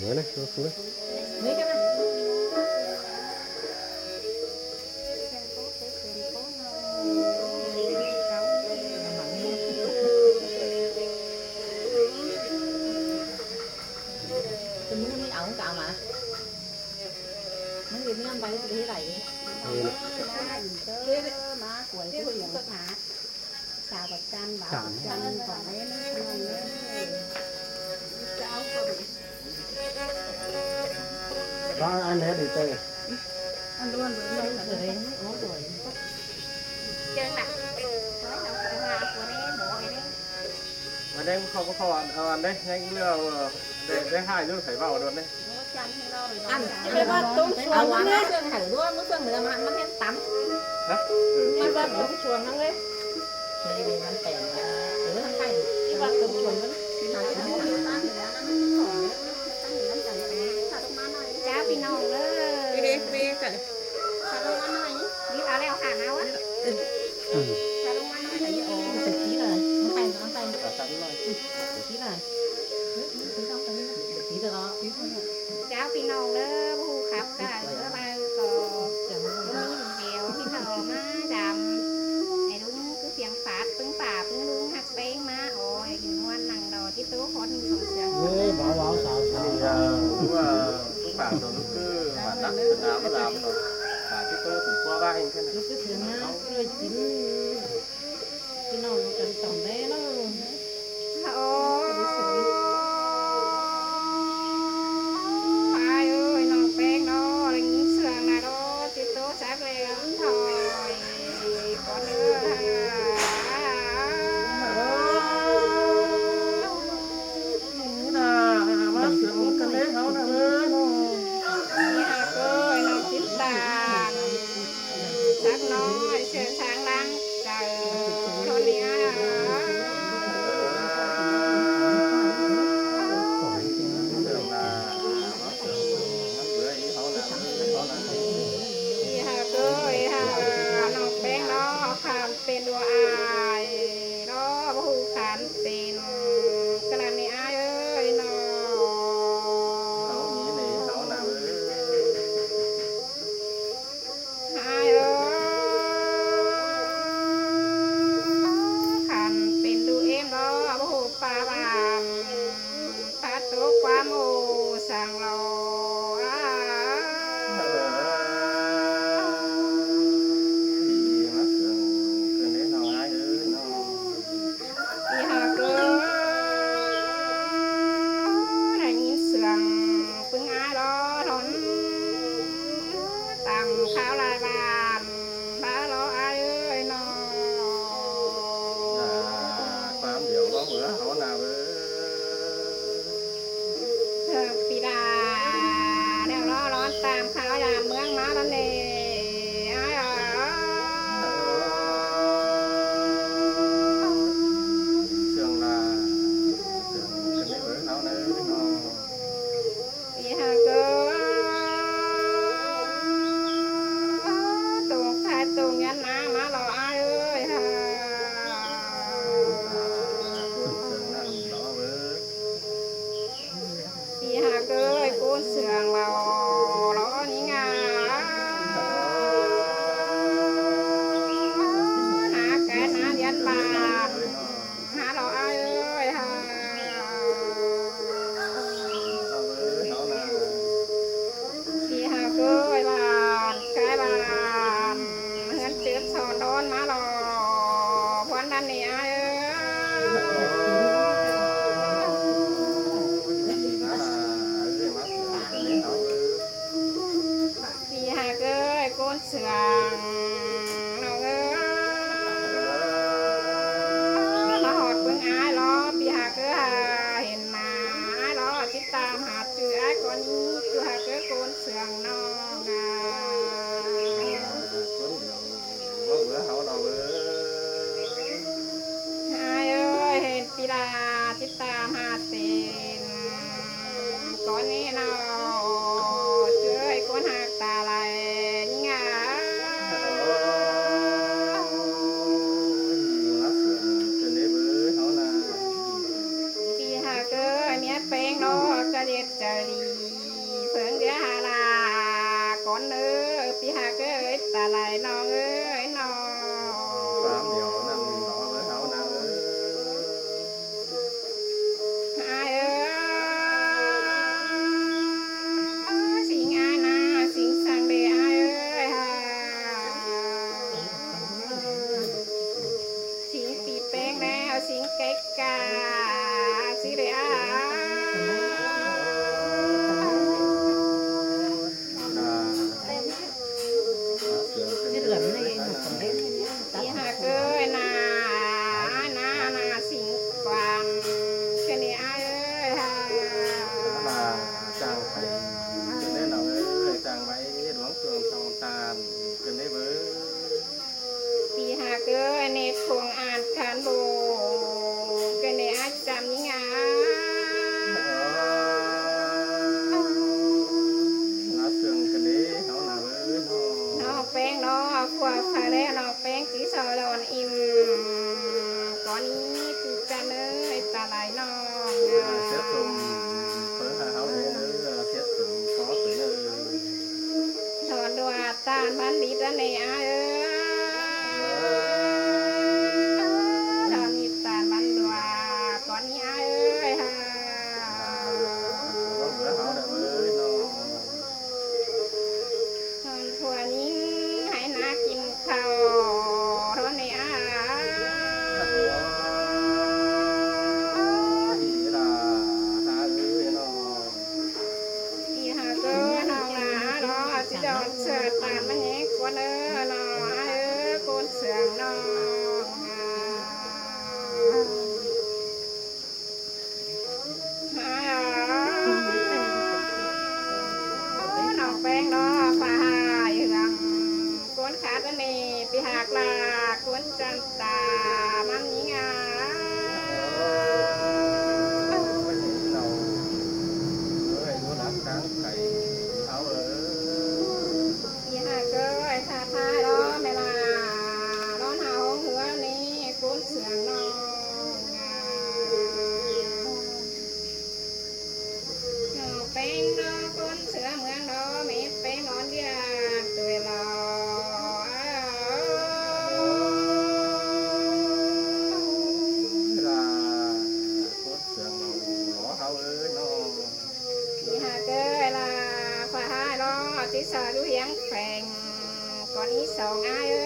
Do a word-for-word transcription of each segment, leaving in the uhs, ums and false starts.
Ủa, này, nó, nó. Mấy cái này. Cái mũi ống cạo mà. Nó gì nó bay cái gì vậy? Má quẩy cái gì mà. Chào bật chan, báo bật chan, còn đấy nó không ăn nữa. Có ăn hết đi tê. Ăn luôn, ăn luôn. Ăn luôn. Ôi, rồi. Chân nè. Nói không phải hoa của đấy, bộ đấy. Mà đây không có kho ăn, ăn đấy, nhanh lừa, để, để hai đứa phải vào luôn đấy. Ăn, cái đấy mà tôm chuồng ăn đấy. Mưa sương hẳn luôn, mưa sương người mà ăn, nó thêm tắm. Hả? Ừ. Cái đấy mà tôm chuồng ăn đấy. Thì vì ăn tẻm, ừ, ăn tẻm. Cái đấy mà tôm chuồng ăn. Chào pi nông đó. Đi, đi, đi, cởi. Đi vào leo hẳn áo á. Ừ. Chào đông ăn nói là đi ổ. Tí rồi, ăn tay, ăn tay. Tí rồi. Tí rồi. Chào pi nông đó, bu khắp cả, bye bye, có. Bye bye, heo, hít thở, má, dàm. Ai đúng cứ tiếng Pháp, pưng pả, pưng đúng, hắc beng, má, ôi, in muôn năng đỏ, tí tố, khốn, sông sương. Ê, bảo, bảo, sao, sao. Thì, ờ, cũng, ờ, cũng bảo rồi, nó cứ bản đắc, cứ làm, nó làm rồi. Bảo chứ tôi cũng qua vai anh thế này. Nó cứ sướng á, tôi chín. Cái nông nó cần tổng đấy nó. Ôi, ai ơi, nông peng nó, đang nhìn sương này đó, chứ tôi sắp về lắm thôi. Con ơi, ha. Ơ, má sương cái đấy háo nè, ơ, nó. Nhà tôi nó chín tàn. Sắc nói sương sáng lắng, trời, con nhà. Đi hà tôi hà, nông peng nó khăn pên đùa ai, nó bù khăn pên, cái là này ai ơi nó. Ai ơi, khăn pên đu êm đó, bố hồ pa bàn, pa tố qua mô sàng lò. Đi hà cơ, đang nhìn sương, pưng ai đó, lón, tàng kháo lai bàn. Ba lo ai ơi nó. Dạ, tám điều lo bữa hổ nào bữa. Thưa pì đà, đeo lo lón tam kháo đà mương má lón nè. Ai à. Sương là, sương cái nếp bữa hổ nào nó. Đi hà cơ. Tùng thái tùng nhắn ná má lo ai ơi hà. Đi hà cơ ơi, cún sương lo lo ní ngà. Ná cái ná nhắn bàn. Hà lo ai ơi hà. Đi hà cơ ơi bàn, cái bàn. Hướn chếp son đón má lo. Huấn đan nì ai ơi. Đi hà cơ ơi, cún sương nó ơi. Nó hót pưng ai lo, đi hà cơ hà, hên mà ai lo, chít tam hạt chữ ai con, cứ hà cơ cún sương nó ngà. Bữa hổ lo bữa. Ai ơi, hên pì đà, chít tam hạt tên. Con nè nó, trời con hạt ta lại ngà. Nó sướng, trên đấy bữa hổ là. Đi hà cơ, mía peng nó, Đét chaư đi, phớng đĩa ha la, cón ơi, pi ha cơi, ta lai ꞌnọng ơi, ꞌnọng. Tám điều năm đó với háo năm ơi. Ai ơi, sính ai na, sính sang đê ai ơi ha. Sính pí ꞌpéng ꞌlẹo, sính kék ca, sính đê ai. Pi ha cơi na, na, na, sính quan, cơi ꞌnị ai ơi ha. Là chàng phải, cho nên là ơi, chàng phải đuống phường song tàn, cho nên với. Pi ha cơi ꞌnị công an cán bộ, cơi ꞌnị ai chăm ꞌnhính a. Lá sương cơi ꞌnị, háo na ơi, nó. ꞌNọng ꞌpéng ꞌnọ, phua phải ꞌlẹo ꞌnọng ꞌpéng ꞌchí so lon im. Cón ꞌnị pi chăn ơi, ta lai ꞌnọng. Siết sum, phớng ha háo đê ơi, siết sum, có tới ơi. Lon đua ꞌtan ꞌmắn đi ꞌtan ꞌnị ai ơi. Lon đi ꞌtan ꞌmắn đua, cón ꞌnị ai ơi ha. Lon bữa háo đê ơi, nó. Lon phua ꞌnhính hái ná kin khảu, lon ꞌnị ai. Đi là ha ơi, nó. Đi ha cơi ꞌnọng na, ꞌnọng ꞌchí đon sửa ꞌtan ꞌmắn nhé, cón ơi, ꞌnọng ơi, cón sương ꞌnọng. ꞌNọng ꞌpéng ꞌnọ, phả ꞌhại hương, cón khát ꞌnị, pi hạc là cón chăn ta, ꞌmắn ꞌnhính a. Pi ha cơi, tha tha ꞌnọ, ꞌmẹ la, ꞌnọng hảư hóng hứa ꞌnị, cón sương ꞌnọng. ꞌNọng ꞌpéng ꞌnọ, cón sương ꞌmướng ꞌnọ, ꞌmẹ ꞌpéng ꞌnón ꞌviạk ꞌtoi lo. Là cón sương lo, lo háo ơi, nó. Đi ha cơi là phả ꞌhại lo, ꞌchí so dú hiếng pheng, cón ꞌnị song ai ơi.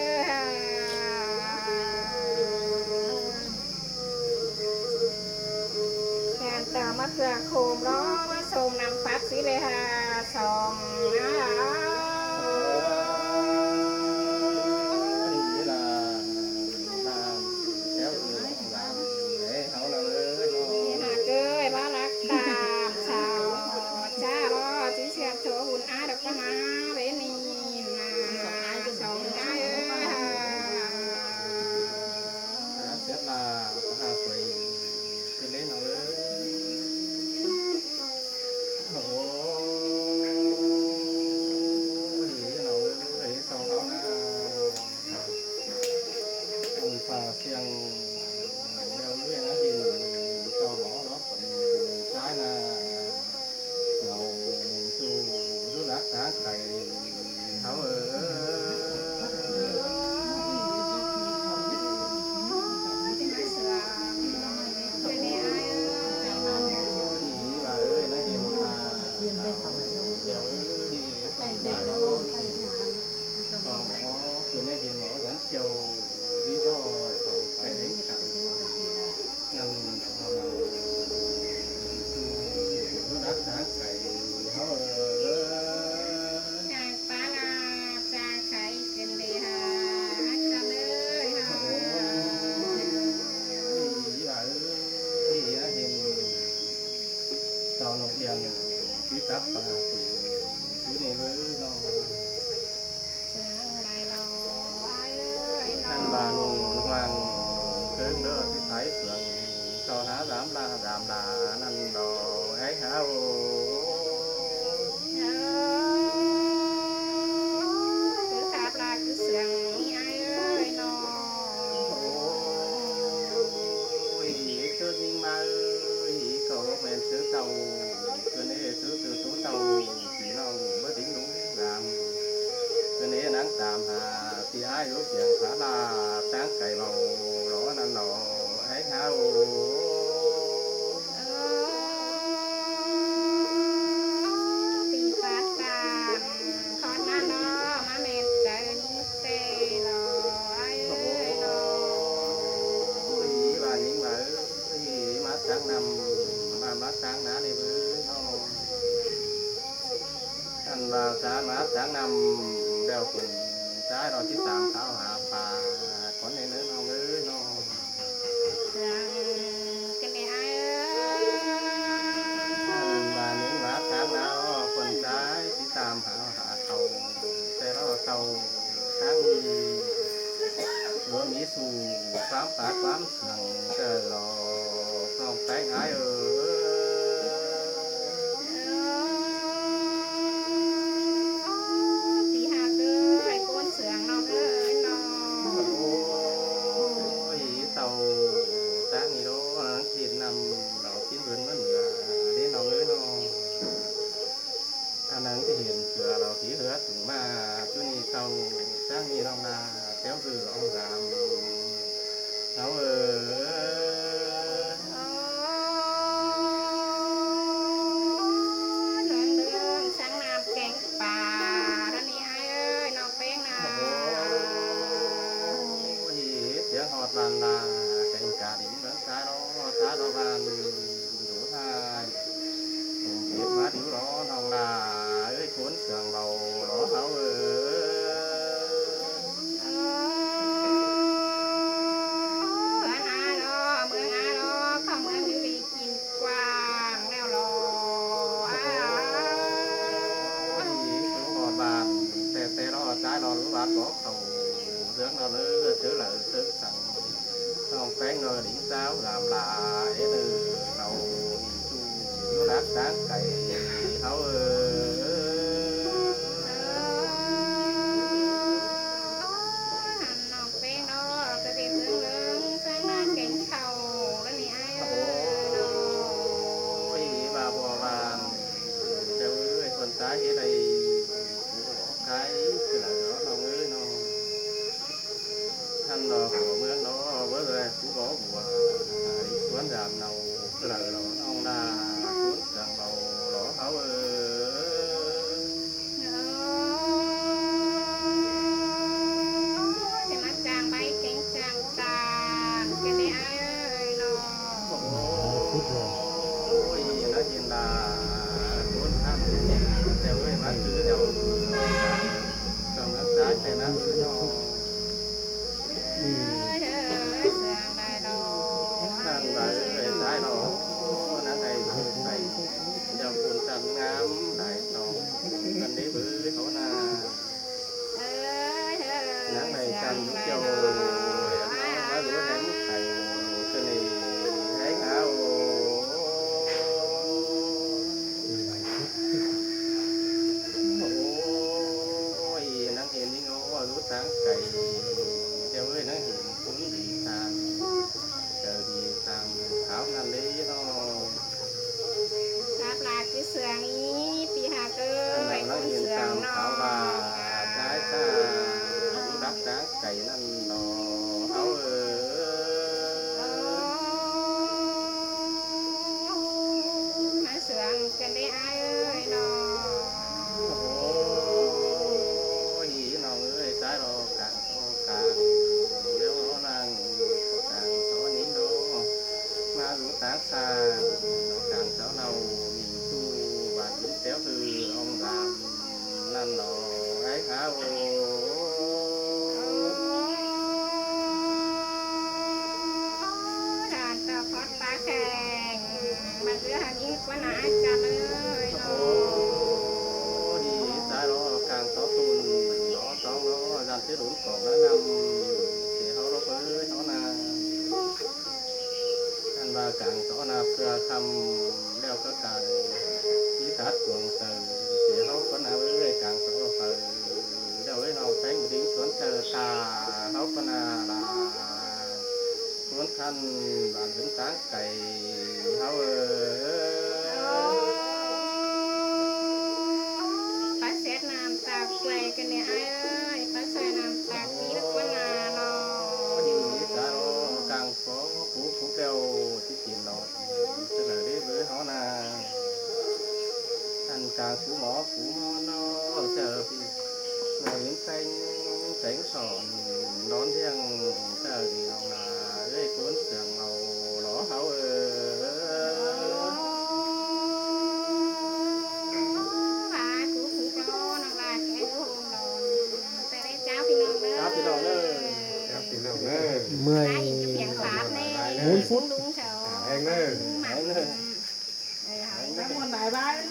Khen tơ ꞌmá cưa khôm lo, ꞌmá sôm năm phắt sí lê ha song. Đi là, là kéo người làm để háo lo ơi, nó. Đi ha cơi ꞌmá lắc tam sao, chá lo, ꞌchí siết số bun ai độc ꞌmá bến ꞌnị, song ai ơi ha. Siết là ha quầy. Cái nến nó ơi. Ôi, cái nó ơi, sau đó là ông phà siang leo núi nó đi sau đó nó còn trái là ngầu tu rút rác cá cày tháo ở. Chàng pá là chàng khay kin đi ha, ác chàng ơi ha. Ôi, ý bà ơi, ý á hiền. Tao nộp hiền, tí tắp bà tủ, tí này với nó. Ăn bà nụ hoàng, cơn đỡ tí thái phượng, cho há dám la, dám la, năn đồ, hé há ô. Cứ khát là cứ sướng, ai ơi nó. Ôi, cứ ninh mà ơi, cậu bèn sướng tàu, cứ ꞌtáng tam hả, ꞌpi ái dú kiêng khá ꞌla, ꞌtáng cay báu, lỏ ꞌnặn lỏ, ái háo. Ơ, ꞌpi pát tam, khót ꞌnặn lỏ, ꞌmá ꞌmen chaư ꞌnị ꞌtẹ lỏ, ái ơi lỏ. Ôi, ꞌva ꞌnhính ꞌva ơi, ꞌmá ꞌtáng ꞌnặm, ꞌva ꞌmá ꞌtáng ná ꞌnị báu lỏ. ꞌTan ꞌva ꞌsá ꞌmá ꞌtáng ꞌnặm, ꞌlẹo khuôn ꞌsái lỏ ꞌchí tam kháo hả pák cón ꞌnị ꞌnớ ꞌnọng ơi ꞌnọ. Sương ꞌcọ ꞌnị ái ơi. ꞌTan ꞌva ꞌnhính ꞌmá ꞌtáng ná, khuôn ꞌsái ꞌchí tam kháo hả khảu, ꞌtẹ lỏ khảu ꞌtáng ꞌnị, ꞌlúa ꞌmí su, ꞌquám pák ꞌquám sương ꞌcọ lỏ, ꞌnọng ꞌpéng ái ơi. Ơ, ꞌpi hák ơi, ꞌcốn sương ꞌnọng ơi ꞌnọ. Ôi, sau ꞌtáng ꞌnị lỏ, ꞌnhính ꞌnặm lỏ ꞌchí ꞌvớn ꞌmá ꞌnớ ꞌnọng ơi ꞌnọ. ꞌTan ꞌnặn ꞌchí hên sửa lỏ ꞌchí hứa sung ꞌmá, ꞌchu ꞌnị sau ꞌtáng ꞌnị ꞌnọng ꞌna, téo ꞌdự ꞌlống dam. Sau ơi. Ơ, ꞌnướng ꞌnướng, sáng ꞌnặm kéng pá, ꞌnặn ꞌnị ái ơi, ꞌnọng ꞌpéng ꞌna. Ôi, ꞌchí ꞌhọt ꞌván ꞌla, kéng cá đính ꞌmướng ꞌsá lỏ, ꞌsá lỏ ꞌván. Dú ꞌhại, ꞌcốn kiếp ꞌmá đu lỏ ꞌnọng ꞌna ơi, ꞌcốn sương báu lỏ háo ơi. Ơ, ꞌnặn ꞌna lỏ, ꞌmướng ꞌna lỏ, khảu ꞌmướng ꞌnị kin quảng ꞌlẹo lỏ. Ôi, ꞌhọt ꞌván, ꞌtẹ ꞌtẹ lỏ, ꞌsái lỏ, dú ꞌván bók khảu, dưỡng lỏ ꞌnớ, chớ lỏ, chớ săng. ꞌNọng ꞌpéng ꞌnọ đính ꞌsáo dam lai ꞌnớ, sau ꞌnị ꞌchu, dú lác ꞌtáng cay háo ơi. Ơ, ꞌnọng ꞌpéng ꞌnọ, ꞌcọ ꞌdệt ꞌsướng ꞌlớng, ꞌsướng ꞌnặm kéng khảu, ꞌnặn ꞌnị ái ơi ꞌnọ. Ôi, ꞌva báu ꞌva, chảu ơi, khuôn ꞌsái ꞌhế đảy, ꞌcú báu ꞌkhái, ꞌcứ đảy lỏ ꞌnọng ơi ꞌnọ. ꞌTan lỏ khảu ꞌmướng ꞌnọ, báu đảy ꞌcú báu bua, đi suốn dam ꞌnọng, ꞌcứ đảy lỏ ꞌnọng ꞌna, ꞌcốn sương báu lỏ háo ơi. Ơ, ꞌchí ꞌmá chang ꞌvạy kéng chang chang, ꞌcọ ꞌnị ái ơi ꞌnọ. Ôi, ꞌná hin đa, ꞌcốn sắp, chảu ơi, ꞌmá cứ ꞌlẹo, sương ꞌná ꞌsái ꞌtẹ ꞌnặn ꞌnọ. Ơ, sương đảy lỏ, ꞌnặn đảy ꞌsái lỏ, ꞌnặn đảy ꞌcốn sắp, chảu ꞌcốn sắp ngắm đảy ꞌnọ, căn đế báu háo ꞌna. Ơ, ơ, ꞌnặn đảy căn sương đảy chảu, lỏ, ꞌmá dú hén thảy, ꞌcọ ꞌnị hén háo. Ôi, ꞌnáng hên ꞌnị ꞌnọ, dú ꞌtáng cay, chảu ơi, ꞌnáng hên ꞌcốn đi sang, chaư đi sang, kháo ꞌnặn đế ꞌnọ. Sắp ꞌlạ ꞌchí sương ꞌnị, ꞌpi hák ơi, ꞌcốn sương ꞌnọ. Kháo ꞌva, ꞌchái ꞌchá, dú lác ꞌtáng cay ꞌnặn ꞌnọ, háo ơi. Ơ, ꞌmá sương căn đế ái ơi ꞌnọ. Ôi, ꞌnọng ơi, ꞌchái lỏ cang so cang, ꞌlẹo ꞌnặn cang so ꞌnị ꞌnọ. ꞌMá dú ꞌtáng sang, cang so ꞌnặn, ꞌnị ꞌchu, ꞌván ꞌchí téo ꞌdự ꞌlống dam. ꞌNặn ꞌnọ, ái háo. Đan tảu khót pá kheng, ꞌmắn ꞌdứa hảư ꞌnhính ꞌquá ꞌna ái căn ơi ꞌnọ. Ôi, ꞌchái lỏ cang so tun, lỏ song lỏ, dăn ꞌchí đun cỏng ꞌnặn ꞌnặm, ꞌchí háo lỏ pơi háo ꞌna. ꞌTan ꞌva cang so ꞌnạp ꞌpưa khăm, ꞌlẹo ꞌcọ cang, ꞌchí thắt cuông saư, ꞌchí háo ꞌquá ꞌna ơi, cang so phaư, ꞌlẹo ơi ꞌnọ. Chào phi, ngồi những kênh, kênh sổ đón thiêng, chào thì lòng là dây cuốn sương màu ló háo ơ. Và cú cú lo, nòng là cái hôm lo. Chào phi lòng ơ. Chào phi lòng ơ. Mười bốn phút. Đúng rồi. Anh ơ. Anh ơ. Cảm ơn đại bái.